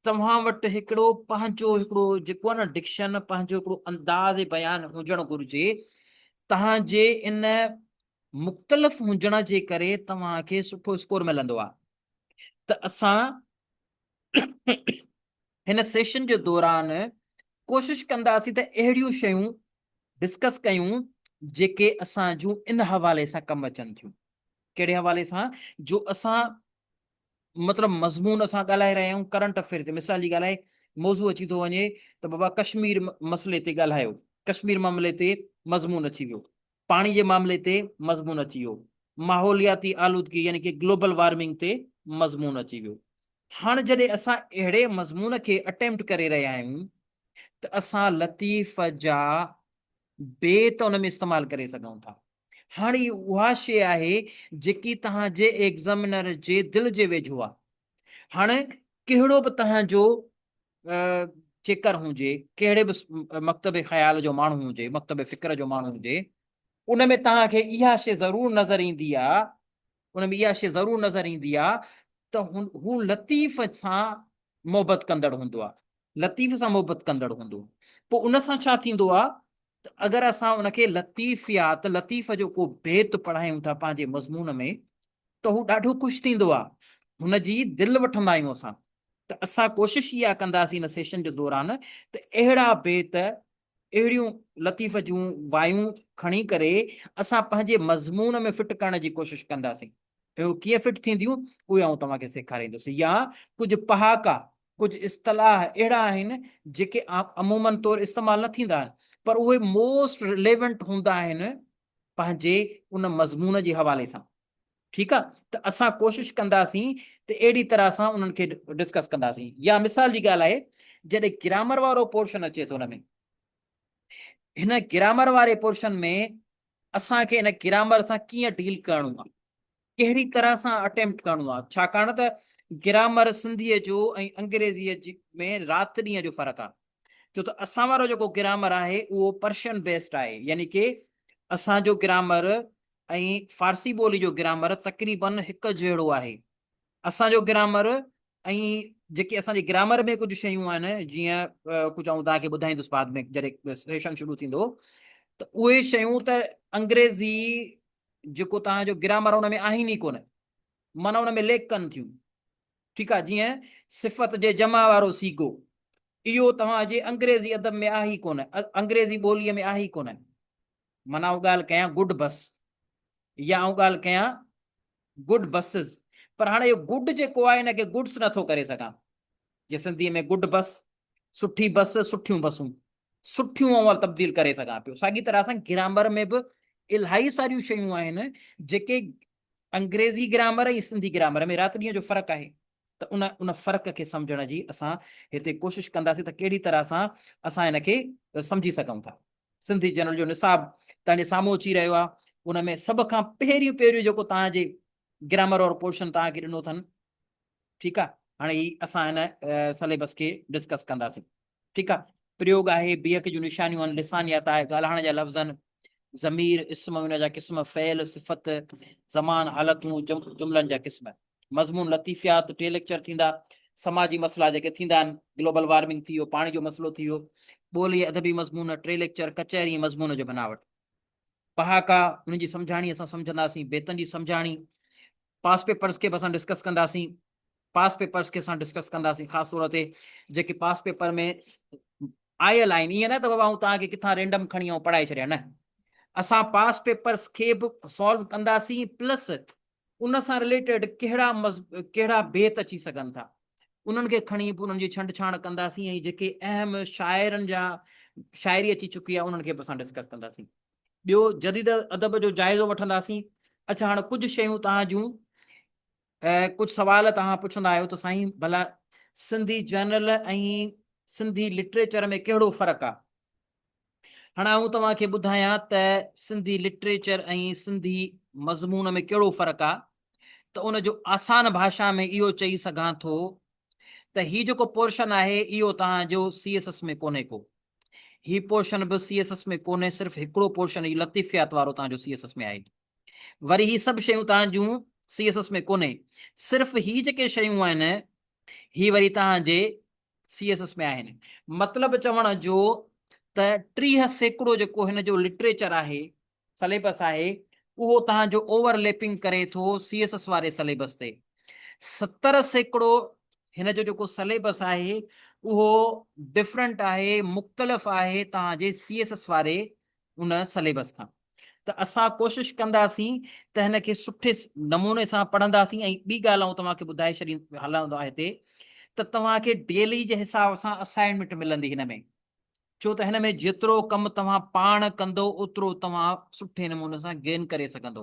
A: توهان وٽ هڪڙو پنهنجو هڪڙو جيڪو آهي نه ڊڪشن، پنهنجو هڪڙو انداز بيان هجڻ گهرجي. توهان جي ان مختلف هجڻ جي ڪري توهان کي سٺو اسڪور ملندو آهي. ته اسان هن سيشن جي دوران ڪوشش ڪنداسين ته اهڙيون شيون ڊسڪس ڪيون جيڪي اسان جون ان حوالي سان ڪم اچن ٿيون. ڪهڙي حوالي سان جو اسان مطلب مضمون اسان ڳالهائي رهيا آهيون ڪرنٽ افيئر تي. مثال جي ڳالهه آهي موضوع اچي ٿو وڃي ته بابا ڪشمير مسئلي تي ڳالهايو، ڪشمير معاملي تي مضمون اچي ويو، پاڻي جي معاملي تي مضمون اچي ويو، ماحولياتي آلودگي يعني ڪي گلوبل وارمنگ تي مضمون اچي ويو. هاڻ جڏهن اسان اهڙي مضمون کي اٽيمپٽ ڪري رهيا آهيون ته اسان لطيف جا بيت ان ۾ استعمال ڪري سگهون ٿا. هاڻ هي اها شيء آهي جيڪي توهان جي ايگزامينر جي دل جي ويجهو آهي. هاڻ ڪهڙو به توهان جو چيڪر هجي، ڪهڙي به مڪتب خيال جو ماڻهو هجي، مڪتب فڪر جو ماڻهو هجي، ان ۾ توهان کي اها شيء ضرور نظر ايندي آهي، ان ۾ اها شيء ضرور نظر ايندي آهي ته هو لطيف سان محبت ڪندڙ هوندو آهي، لطيف سان محبت ڪندڙ هوندو. پوء ان سان ڇا ٿيندو آهي ته اگر اسان ان کي لطيفيات، لطيف جو ڪو بيت پڙهايون ٿا پنهنجي مضمون ۾ ته هو ڏاڍو خوش ٿيندو آهي، هن جي دل وٺندا آهيون اسان. ته اسان ڪوشش اها ڪنداسين هن سيشن جي دوران ته اهڙا بيت، اهڙيون لطيف جون وايون کڻي ڪري اسان پنهنجي مضمون ۾ فٽ ڪرڻ جي ڪوشش ڪنداسين. اهو ڪيئن فٽ ٿينديون اهي آئون توهان کي سيکاريندس. يا ڪجهه پهاڪا، ڪجهه اصطلاح اهڙا آهن جيڪي عموماً طور استعمال نه ٿيندا آهن پر اهي موسٽ رليونٽ هوندا آهن پنهنجي ان مضمون جي حوالي سان. ٺيڪ آ ته اسان ڪوشش ڪنداسين ته اهڙي طرح سان انهن کي ڊسڪس ڪنداسين. يا مثال جي ڳالهه آهي جڏهن گرامر وارو پورشن اچي ٿو ان ۾ هن گرامر واري پورشن ۾ اسان کي ان گرامر سان ڪيئن ڊيل ڪرڻو آ، ڪهڙي طرح سان اٽيمپٽ ڪرڻو آ، ڇاڪاڻ ته گرامر سنڌيء جو ۽ انگريزيء ۾ رات ڏينهن جو فرق آ. ڇو ته اسان وارو جيڪو گرامر آهي اهو پرشين بيسڊ آهي، يعني ڪي اسان جو گرامر ۽ فارسي ٻولي جو گرامر تقريبن هڪ جهڙو آهي. اسان جو گرامر ۽ جيڪي اسان جي گرامر ۾ ڪجهه شيون آهن جيئن ڪجهه آئون توهان کي ٻڌائيندس بعد ۾ جڏهن سيشن شروع ٿيندو ته اهي شيون ته انگريزي جيڪو توهان جو گرامر ان ۾ آهن ئي ڪونه، معنيٰ ان ۾ ليڪ ڪن ٿيون. ٺيڪ آهي، جيئن صفت جي جمع وارو صيغو اهو توهان جي انگريزي ادب ۾ آهي ئي ڪونه، انگريزي ٻوليء ۾ آهي ئي ڪونه. معنيٰ آئون ڳالهه ڪيان گڊ بس يا آئون ڳالهه ڪيان گڊ بسز، پر هاڻي اهو گڊ جيڪو آهي ان کي گڊس نٿو ڪري سگهان. جي سنڌيء ۾ گڊ بس، سٺي بس، سٺيون بسون، سٺيون آئون تبديل ڪري سگهان پيو. ساڳي طرح سان گرامر ۾ به الاهي ساريون شيون آهن جيڪي انگريزي گرامر ۽ سنڌي گرامر ۾ رات ڏينهن جو فرق آهي ته ان ان فرق کي سمجهڻ جي اسان هتي ڪوشش ڪنداسين ته ڪهڙي طرح سان اسان ان کي سمجهي سگهون ٿا. سنڌي جنرل جو نصاب توهان جي سامهون اچي رهيو آهي، ان ۾ سڀ کان پهريون پهريون جيڪو توهان جي گرامر وارو پورشن توهان کي ڏنو اٿن. ٺيڪ آهي، هاڻي هي اسان هن سليبس کي ڊسڪس ڪنداسين. ٺيڪ آهي، پريوگ آهي، بيهڪ جون نشانيون آهن، لسانيات آهي، ڳالهائڻ جا لفظ آهن، ضمير، اسم ۽ ان جا قسم، فعل، صفت، زمان، حالتون، جملن جا قسم. مضمون لطيفيات، ٽي ليڪچر ٿيندا، سماجي مسئلا جيڪي ٿيندا آهن، گلوبل وارمنگ ٿي ويو، پاڻي جو مسئلو ٿي ويو، ٻولي ۽ ادبي مضمون، ٽي ليڪچر، ڪچهري ۽ مضمون جو بناوٽ. پهاڪا، انهن جي سمجهاڻي اسان سمجهنداسين، بيتن جي سمجهاڻي، پاس پيپرز کي به اسان ڊسڪس ڪنداسين، پاس پيپرز کي اسان ڊسڪس ڪنداسين، خاص طور تي جيڪي پاس پيپر ۾ آيل آهن. ائين نه ته بابا آئون توهان کي ڪٿان رينڊم کڻي آئون پڙهائي ڇڏيان، نه، اسان پاس پيپرز کي به سالو ڪنداسين، پلس ان سان رليٽيڊ ڪهڙا ڪهڙا بيت اچي سگهن ٿا انهن کي کڻي به انهن جي ڇنڊ ڇاڻ ڪنداسين ۽ جيڪي اهم شاعرن جا شاعري اچي چڪي آهي انهن کي به اسان ڊسڪس ڪنداسين. ٻيو جديد ادب جو جائزو وٺنداسين. اڇا هاڻ ڪجهه شيون توهان جون ڪجهه سوال توهان پڇندا آهيو ته سائين ڀلا سنڌي جنرل ۽ سنڌي لٽريچر ۾ ڪهڙو فرق آهي؟ هاڻ آئون توهان کي ٻڌايان ته سنڌي لٽريچر ۽ سنڌي مضمون ۾ ڪهڙو فرق آ ته ان جو آسان ڀاشا ۾ اهو چئي سگهان ٿو ته هي جيڪو پورشن آهي اهو توهان جو سي ايس ايس ۾ ڪونهي ڪو. هي پورشن به سي ايس ايس ۾ ڪونهي، صرف هڪڙو پورشن هي لطيفيات وارو توهان جو سي ايس ايس ۾ آهي. وري هي سڀ شيون توهان جون سي ايس ايس ۾ ڪونهي. صرف هي جيڪي شيون آهن هي وري توهان جي سي ايس ايس ۾ آهن. مطلب چوڻ جو ته 30% جيڪو هن جو لٽريچر آهي، سليبس آهي، اهو توهان جو اوور ليپنگ ڪري ٿو سي ايس ايس واري سليبس تي. 70% هن جو جيڪو سليبس آهي اهو ڊفرنٽ آهي، مختلف آهي توهان جي سي ايس ايس واري ان سليبس کان. ته اسان ڪوشش ڪنداسين ته هن کي سٺي نموني سان پڙهنداسين ۽ ٻي ڳالهه آئون توهان کي ٻڌائي ڇڏي هلندو آهي هتي ته توهان کي ڊيلي جي حساب سان اسائنمينٽ ملندي هن ۾ ڇو ته هن ۾ جيترو ڪم توهان پاڻ ڪندو اوترو توهان سٺي نموني سان گين ڪري سگهندو.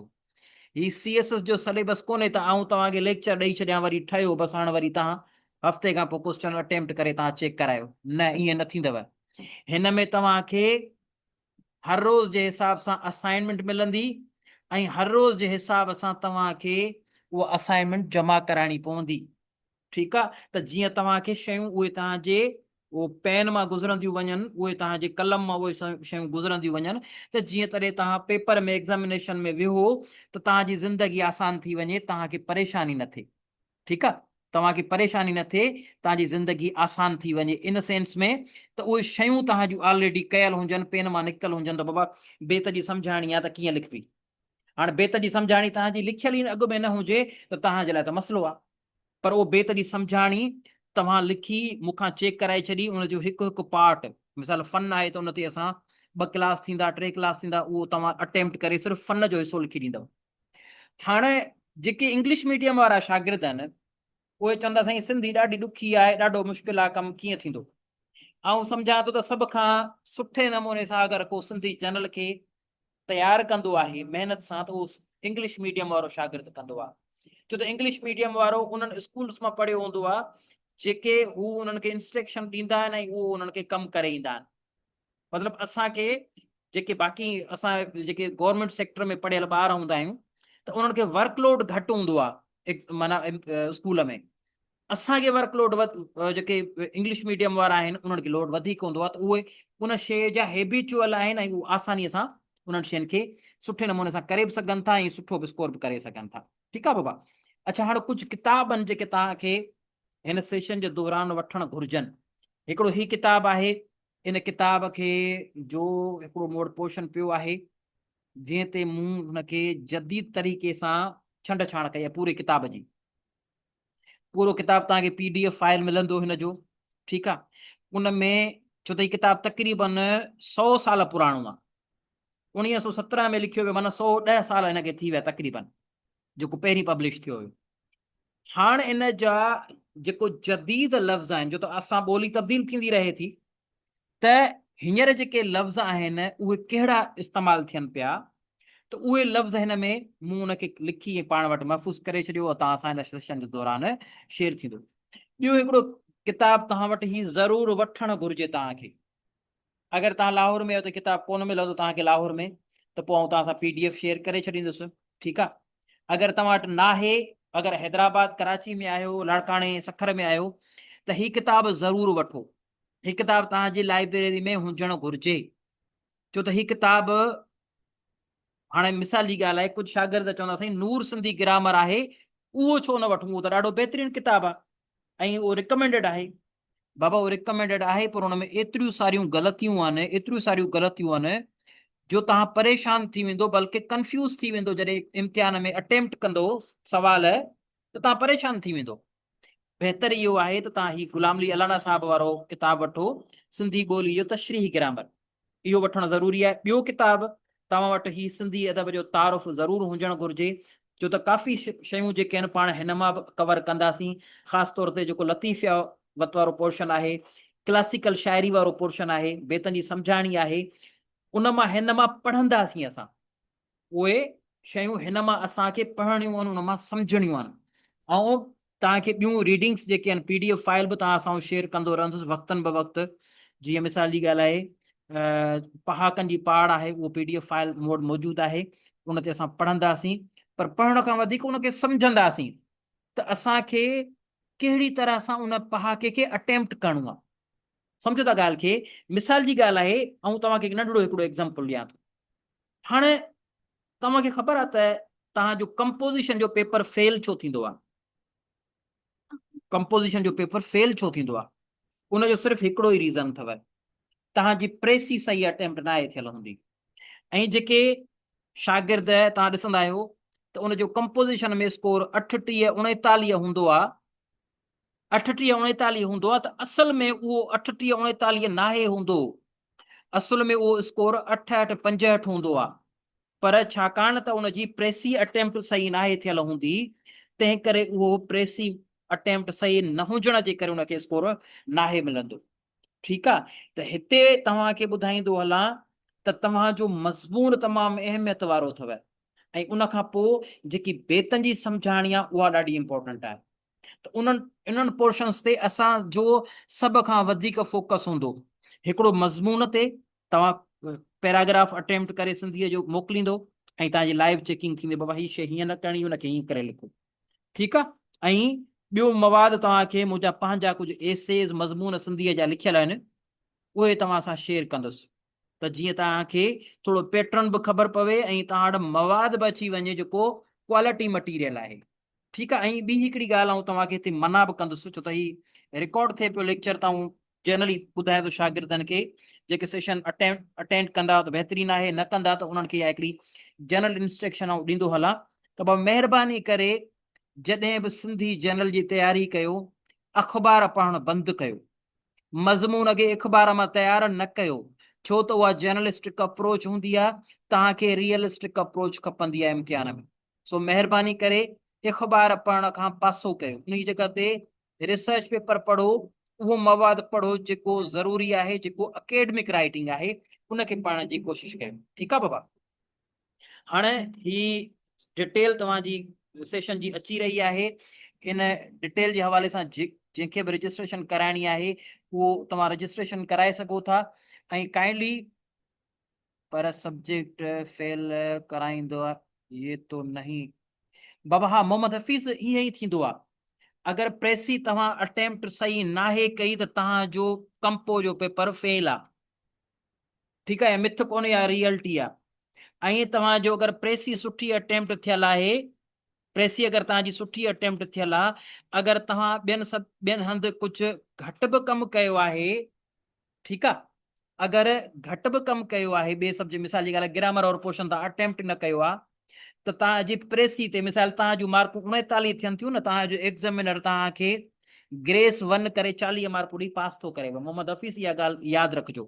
A: هي سي ايس ايس جو سليبس ڪونهي ته آئون توهان کي ليڪچر ڏئي ڇڏيان وري ٺهيو بس هاڻ وري توهان هفتي کان پوء ڪوسچن اٽيمپٽ ڪري توهان چيڪ ڪرايو نه ائين نه ٿيندو هن ۾ توهان کي هر روز جي حساب سان اسائنمينٽ ملندي ۽ هر روز جي حساب سان توهان کي اها اسائنمينٽ جمع ڪرائڻي پوندي ٺيڪ آ ته جيئن توهان کي شيون اهي توهان جي اهو پين مان گذرنديون وڃن اهي توهان جي قلم مان اهي شيون گذرنديون وڃن ته جيئن تڏهن توهان پيپر ۾ ايگزامينيشن ۾ ويهو ته توهان جي زندگي آسان ٿي وڃي توهان کي پريشاني نه ٿئي ٺيڪ آ توهان کي پريشاني نه ٿئي توهان جي زندگي آسان ٿي وڃي ان سينس ۾ ته اهي شيون توهان جون آلريڊي ڪيل هجن پين مان نڪتل هجن ته بابا بيت جي سمجهاڻي آ ته ڪيئن لکبي هاڻ بيت جي سمجهاڻي توهان جي لکيل ئي اڳ ۾ نه هجي ته توهان جي لاء ته مسئلو آ پر اهو بيت جي سمجهاڻي توهان لکي مون کان چيڪ ڪرائي ڇڏي ان جو هڪ هڪ پارٽ مثال فن آهي ته ان تي اسان ٻه ڪلاس ٿيندا ٽي ڪلاس ٿيندا اهو توهان اٽيمپٽ ڪري صرف فن جو حصو لکي ڏيندؤ هاڻ جيڪي انگلش ميڊيم وارا شاگرد آهن اهي چوندا سائين سنڌي ڏاڍي ڏکي آهي ڏاڍو مشڪل آهي ڪم ڪيئن ٿيندو آئون سمجهان ٿو ته سڀ کان سٺي نموني سان اگر ڪو سنڌي چينل کي تيار ڪندو آهي محنت سان ته اهو انگلش ميڊيم وارو شاگرد ڪندو آهي ڇو ته انگلش ميڊيم وارو انهن اسڪولس مان پڙهيو هوندو آهي جيڪي هو انهن کي انسٽرڪشن ڏيندا آهن ۽ اهو انهن کي ڪم ڪري ايندا آهن مطلب اسان کي جيڪي باقي اسان جيڪي گورنمينٽ سيڪٽر ۾ پڙهيل ٻار هوندا آهيون ته انهن کي ورڪ لوڊ گهٽ هوندو آهي معنيٰ اسڪول ۾ اسان کي ورڪ لوڊ جيڪي انگلش ميڊيم وارا آهن انهن کي لوڊ وڌيڪ هوندو آهي ته اهي ان شيء جا هيبيچوئل آهن ۽ اهو آساني سان انهن شين کي سٺي نموني سان ڪري به سگهن ٿا ۽ سٺو به اسڪور به ڪري سگهن ٿا ٺيڪ آهي بابا اڇا هاڻي ڪجهه ڪتاب آهن جيڪي توهان کي هن سيشن جي دوران وٺڻ گهرجن هڪڙو هي ڪتاب آهي ان ڪتاب کي جو هڪڙو مون وٽ پوشن پيو آهي، جنهن تي مون هن کي جديد طريقي سان ڇنڊ ڇاڻ ڪئي آهي پوري ڪتاب جي. پورو ڪتاب توهان کي پي ڊي ايف فائل ملندو هن جو، ٺيڪ آهي. ان ۾ ڇو ته هي ڪتاب تقريبن 100 سال پراڻو آهي. 1917 ۾ لکيو ويو معنيٰ 110 سال هن کي ٿي ويا تقريبن جيڪو پهرين پبلش ٿيو هيو. هاڻ ان جا جيڪو جديد لفظ آهن، جو ته اسان ٻولي تبديل ٿيندي رهي ٿي، ته هينئر جيڪي لفظ آهن اهي ڪهڙا استعمال ٿين پيا، ته اهي لفظ هن ۾ مون ان کي لکي ۽ پاڻ وٽ محفوظ ڪري ڇڏيو ۽ توهان سان هن سيشن جي دوران شيئر ٿيندو. ٻيو هڪڙو ڪتاب توهان وٽ هي ضرور وٺڻ گهرجي توهان کي. اگر توهان لاهور ۾ آهيو ته ڪتاب ڪونه ملندو توهان کي لاهور ۾ ته پوء آئون توهان سان پي ڊي ايف شيئر ڪري ڇڏيندس ٺيڪ آ اگر توهان وٽ ناهي اگر حيدرآباد ڪراچي ۾ آهيو لاڙڪاڻي سکر ۾ آهيو ته هي ڪتاب ضرور وٺو هي ڪتاب توهان جي لائبريري ۾ هجڻ گهرجي ڇو ته هي ڪتاب هاڻي مثال جي ڳالهه آهي ڪجهه شاگرد چوندا سائين نور سنڌي گرامر آهي اهو ڇو نه وٺون اهو ته ڏاڍو بهترين ڪتاب آهي ۽ اهو رڪمينڊيڊ آهي بابا اهو ريڪمينڊيڊ آهي پر ان ۾ ايتريون ساريون غلطيون آهن ايتريون ساريون غلطيون آهن جو توهان پريشان ٿي ويندو بلڪه ڪنفيوز ٿي ويندو جڏهن امتحان ۾ اٽيمپٽ ڪندو سوال ته توهان پريشان ٿي ويندو بهتر اهو آهي ته توهان هي غلام علي الانا صاحب وارو ڪتاب وٺو سنڌي ٻولي جو تشريحي گرامر اهو وٺڻ ضروري آهي. ٻيو ڪتاب توهان وٽ هي سنڌي ادب جو تعارف ضرور هجڻ گهرجي ڇو ته ڪافي شيون جيڪي آهن پاڻ هن مان به ڪور ڪنداسين خاص طور تي جيڪو لطيفيا وت وارو پورشن آهي ڪلاسيڪل شاعري وارو پورشن آهي بيتن جي سمجهاڻي آهي ان مان هن مان پڙهنداسين اسان. اهي شيون هن مان اسان کي پڙهڻيون آهن ان مان سمجهڻيون آهن ۽ توهان کي ٻيون ريڊنگس جيڪي آهن پي ڊي ايف فائل به توهان سان شيئر ڪندو رهندس وقتن به وقت جيئن مثال جي ڳالهه آهي پهاڪن جي پاڙ آهي اهو پي ڊي ايف فائل مون وٽ موجود آهي ان تي اسان پڙهنداسين پر پڙهڻ کان وڌيڪ ان کي سمجهنداسين ته اسان کي ڪهڙي طرح سان ان پهاڪي کي اٽيمپٽ ڪرڻو آهي سمجهو ٿا ڳالهه کي مثال جي ڳالهه آهي آئون توهان کي ننڍڙو هڪڙو ايگزامپل ڏيان ٿو هاڻي توهان کي خبر آهي ته توهان جو ڪمپوزيشن جو پيپر فيل ڇو ٿيندو آهي؟ ڪمپوزيشن جو پيپر فيل ڇو ٿيندو آهي؟ ان جو صرف هڪڙو ئي ريزن اٿو، توهان جي پريسي صحيح اٽيمپٽ ناهي ٿيل هوندي. ۽ جيڪي شاگرد توهان ڏسندا آهيو ته ان جو ڪمپوزيشن ۾ اسڪور 38 39 هوندو آهي، 38 39 هوندو آهي ته اصل ۾ اهو 38 39 ناهي هوندو، اصل ۾ اهو اسڪور 68 65 هوندو آهي، پر ڇاڪاڻ ته ان جي پريسي اٽيمپٽ صحيح ناهي ٿيل هوندي، تنهن ڪري اهو پريسي اٽيمپٽ صحيح نه هجڻ جي ڪري ان کي اسڪور ناهي ملندو. ٺيڪ آ ته هتي توهان کي ٻڌائيندو هلان ته توهان جو مضمون تمام اهميت وارو اٿو ۽ ان کان پوء جيڪي بيتن جي سمجهاڻي آ اها ڏاڍي امپورٽنٽ آهي ته انهن پورشنس تي اسان جو سڀ کان وڌيڪ فوڪس هوندو. هڪڙو مضمون تي توهان پيراگراف اٽيمپٽ ڪري سنڌيء جو موڪليندو ۽ توهان جي لائيو چيڪنگ ٿيندي، بابا هي شيء هيئن نه ڪرڻي ان کي هيئن ڪري لکو. ٺيڪ آ. ۽ ٻيو مواد توهان کي منهنجا پنهنجا ڪجهه ايسيز مضمون سنڌيء جا لکيل آهن اهي توهان سان شيئر ڪندس ته جيئن توهان کي ٿورو پيٽرن به خبر پوي ۽ توهان وٽ مواد به اچي وڃي جيڪو ڪوالٽي مٽيريل آهي. ٺيڪ آ. ۽ ٻي هڪڙي ڳالهه آئون توهان کي هتي منع به ڪندس ڇو ته هي رڪارڊ ٿئي پيو ليڪچر ته آئون جنرلي ٻڌايان ٿو شاگردن کي جيڪي سيشن اٽينڊ ڪندا ته بهترين آهي، نه ڪندا ته انهن کي اها هڪڙي جنرل انسٽرڪشن آئون ڏيندو هلان ته بابا مهرباني ڪري جڏهن به سنڌي جنرل جي تياري ڪيو اخبار پڙهڻ بند ڪيو، مضمون کي اخبار مان تيار نه ڪيو، ڇو ته اها جنرلسٽڪ اپروچ هوندي آهي، توهان کي ريئلسٽڪ اپروچ کپندي آهي امتحان ۾. سو مهرباني ڪري اخبار پڙهڻ کان پاسو ڪيو، انهي جڳهه تي ريسرچ پيپر پڙهو، اهو مواد پڙهو جيڪو ضروري آهي، جيڪو اڪيڊمڪ رائيٽنگ آهي ان کي پڙهڻ جي ڪوشش ڪيو. ٺيڪ آهي بابا. هاڻ هي ڊيٽيل توهان جي سيشن جي اچي رهي آهي، ان ڊيٽيل جي حوالي سان جنهن کي به رجسٽريشن ڪرائڻي آهي اهو توهان رجسٽريشن ڪرائي سگهو ٿا ۽ ڪائنڊلي پر سبجيڪٽ فيل ڪرائيندو يي تو نهين. بابا ها محمد حفيظ ائين ئي ٿيندو آ اگر پريسي توهان اٽيمپٽ صحيح ناهي ڪئي ته توهان جو ڪمپو جو پيپر فيل آ. ٺيڪ آ اها مٿ ڪونهي اها ريئلٽي آ. ۽ توهان جو اگر پريسي سٺي اٽيمپٽ ٿيل آهي پريسي اگر توهان جي سٺي اٽيمپٽ ٿيل آ اگر توهان ٻين سب ٻين هنڌ ڪجهه گهٽ به ڪم ڪيو آهي ٺيڪ آ اگر گهٽ به ڪم ڪيو آهي ٻئي سبجيڪٽ مثال جي ڳالهه گرامر اور پورشن تان اٽيمپٽ نه ڪيو آ ته تان جي پريسي تي مثال تان جون مارڪون 39 ٿين ٿيون نه تان جو ايگزامينر تان کي گريس 1 ڪري 40 مارڪون ڏئي پاس ٿو ڪري. محمد حفيظ اها ڳالهه ياد رکجو.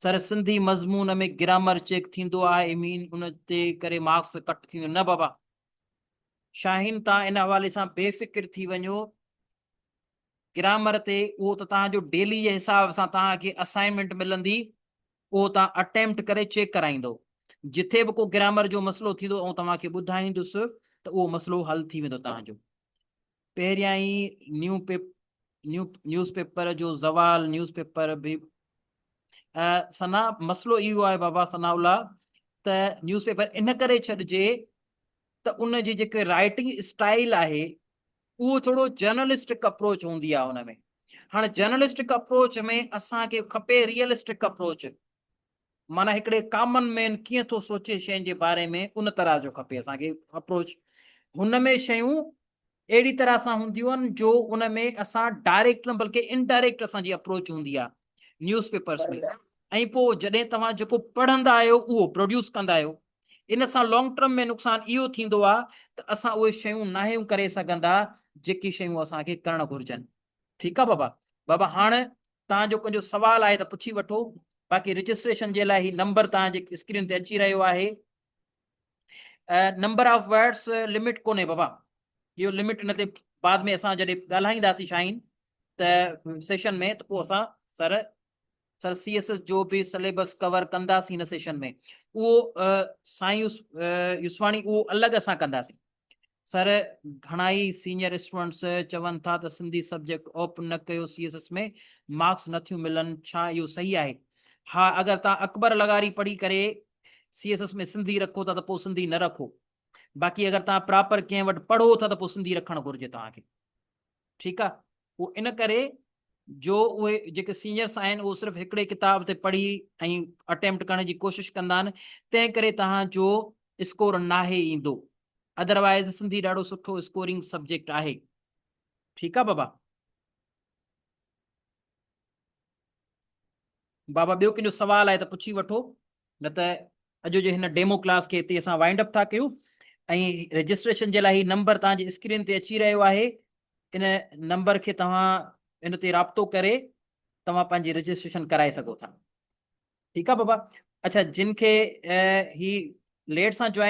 A: سر سنڌي مضمون ۾ گرامر چيڪ ٿيندو آهي مين ان تي ڪري مارڪس ڪٽ ٿيندو نه بابا شاهين تان ان حوالي سان بي فڪر ٿي وڃو. گرامر تي اهو ته توهان جو ڊيلي جي حساب سان توهان کي اسائنمينٽ ملندي اهو توهان اٽيمپٽ ڪري چيڪ ڪرائيندو جٿي به ڪو گرامر جو مسئلو ٿيندو آئون توهان کي ٻڌائيندس ته اهو مسئلو حل ٿي ويندو توهان جو. پهريائين نيو نيو نيوز پيپر جو زوال نيوز پيپر به ثنا مسئلو اهو آهي بابا ثناء الله ته نيوز پيپر ان ڪري ڇڏجي ته ان جي جيڪي رائٽنگ اسٽائل آهي اهو ٿورو جرنلسٽڪ اپروچ هوندي آهي ان ۾. هاڻي جرنلسٽڪ اپروچ ۾ اسان کي کپي ريئلسٽڪ اپروچ، معنيٰ هڪڙي ڪامن مين ڪيئن ٿو سوچي شين جي باري ۾ ان طرح جو کپي اسان کي اپروچ. هن ۾ شيون اهڙي طرح سان هونديون آهن جو ان ۾ اسان ڊائريڪٽ نه بلڪه انڊائريڪٽ اسان جي اپروچ هوندي آهي نيوز پيپرس ۾، ۽ پوء جڏهن توهان جيڪو پڙهندا آهيو اهو پروڊيوس ڪندا آهيو. ان سان لانگ ٽرم ۾ نقصان اهو ٿيندو آهي ته اسان اهي شيون ناهيون ڪري سگهندا جيڪي شيون اسان کي ڪرڻ گهرجن. ٺيڪ آهي بابا. بابا هاڻ توهان جو ڪنهن جو سوال آهي ته پڇي وٺو. باقي رجسٽريشن جي لاء هي نمبر توهان جي اسڪرين تي اچي رهيو آهي. نمبر آف ورڊس لمٽ ڪونهي بابا. اهو لمٽ ان تي بعد ۾ اسان جڏهن ڳالهائينداسين شاهين ته سيشن ۾ ته پوء اسان سر سر سي ايس ايس جو به سليبس ڪور ڪنداسين هن سيشن ۾ اهو سائين يوسفاڻي اهو الڳ اسان ڪنداسين. سر گهڻائي سينئر اسٽوڊنٽس چون ٿا ته سنڌي سبجيڪٽ اوپن نه ڪيو سي ايس ايس ۾ مارڪس نه ٿيون ملن ڇا اهو صحيح آهي؟ ها اگر توهان اڪبر لغاري پڙهي ڪري سي ايس ايس ۾ سنڌي رکو ٿا ته پوء سنڌي نه رکو باقي اگر توهان پراپر ڪنهن وٽ پڙهو ٿا ته پوء سنڌي رکڻ گهرجي توهان کي. ٺيڪ آ اهو ان ڪري جو اهي جيڪي سينيئرس آهن اهو صرف هڪڙي ڪتاب تي پڙهي ۽ اٽيمپٽ ڪرڻ جي ڪوشش ڪندا آهن تنهن ڪري توهان جو اسڪور ناهي ايندو. ادروائز سنڌي ڏاڍو سٺو اسڪورنگ سبجيڪٽ آهي. ٺيڪ آ بابا. بابا ٻيو ڪنهن جو سوال آهي ته پڇي وٺو نه ته اڄ جي هن ڊيمو ڪلاس کي هتي اسان وائنڊ اپ ٿا ڪيون ۽ رجسٽريشن جي لاء هي نمبر توهان جي اسڪرين تي اچي رهيو آهي ان نمبر کي توهان ان تي رابطو ڪري توهان پنهنجي رجسٽريشن ڪرائي سگهو ٿا. ٺيڪ آ بابا. اڇا جن کي هي ليٽ سان جوائن.